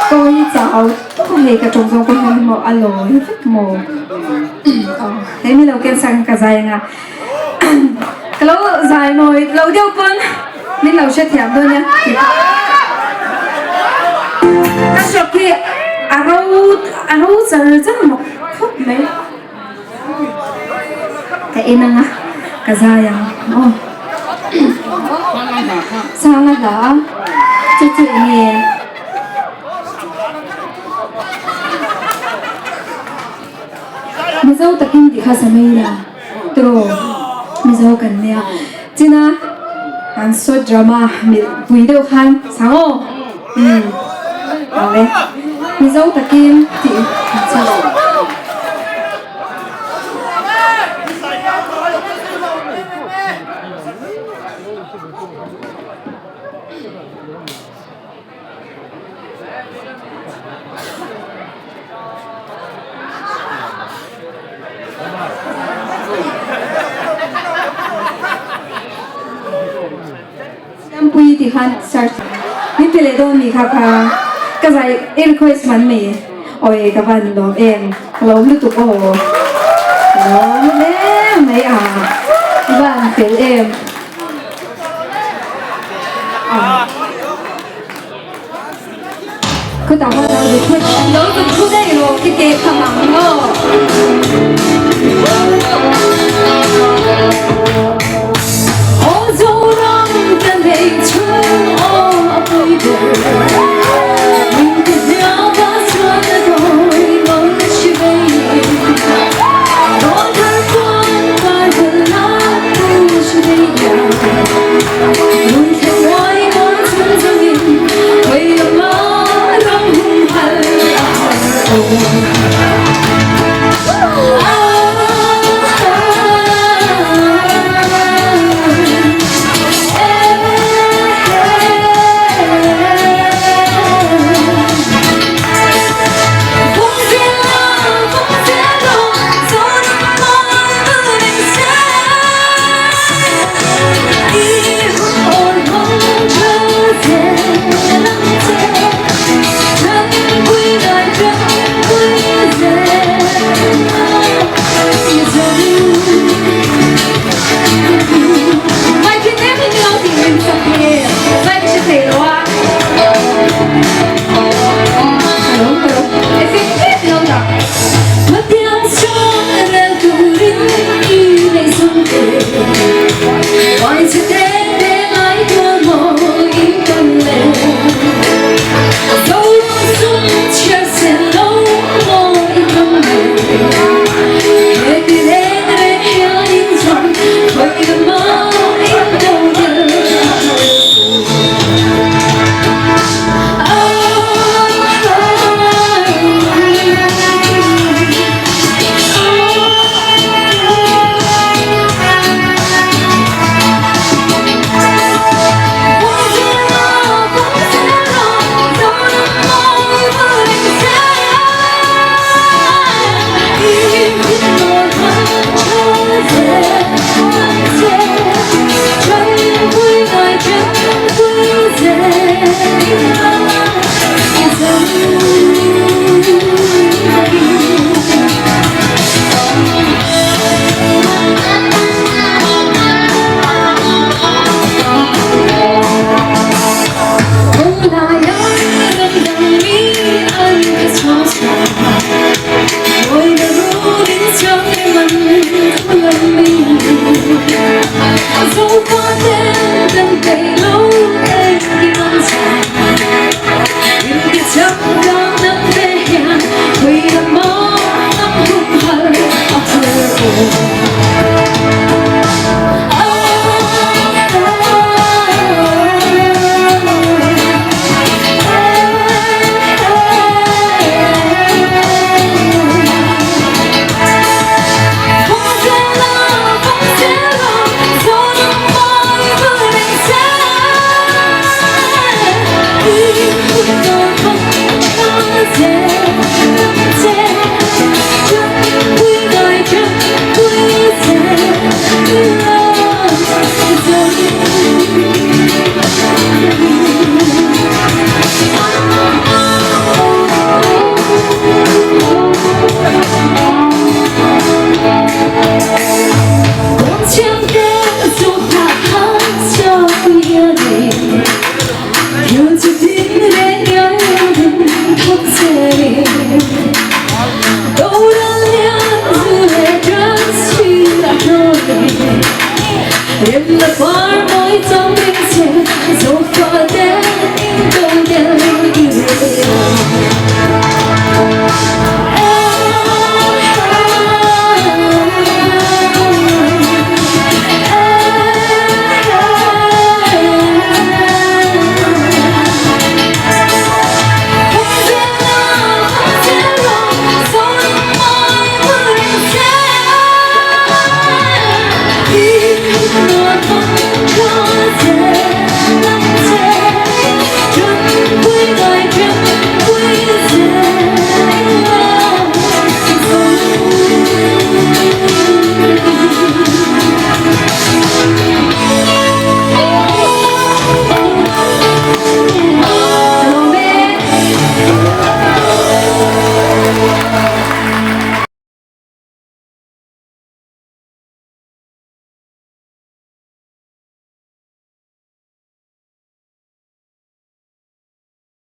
Kawi chau tuk hei ka tawng zawng pawh hian maw a lawi vek maw aw hei mi lo ken sak ka zai anga ka lo zai mawi lo deuh pawn min lo hrethiam dawn nia ka hrawk hi a ro a ro char char mawk khawp mai ka en anga ka zai ang aw sanga hla a chu chu eng nge mizo takin tih kha sa mai ila tiraw mizo kan nia china an short drama milh pui deuh khan sang aw umm awle mizo takin tih chu. khan search min pe leh dawn mi kha kha ka zai i request man mai awi ka van lawm em ka lawm lutuk aw ka lawm em mai a van fel em a. Khutah khan lo zut thut lo zut thut daih rawh ki ke kha mang maw. Aw Zoram ka nei chhung aw a pui ber Min ti hliam a chuan a dawi mang hri vei Rawn thar kuan kar bel na pu hri vei Lui thleng uai mawn chhung zawngin hawi lama ram humhalh a har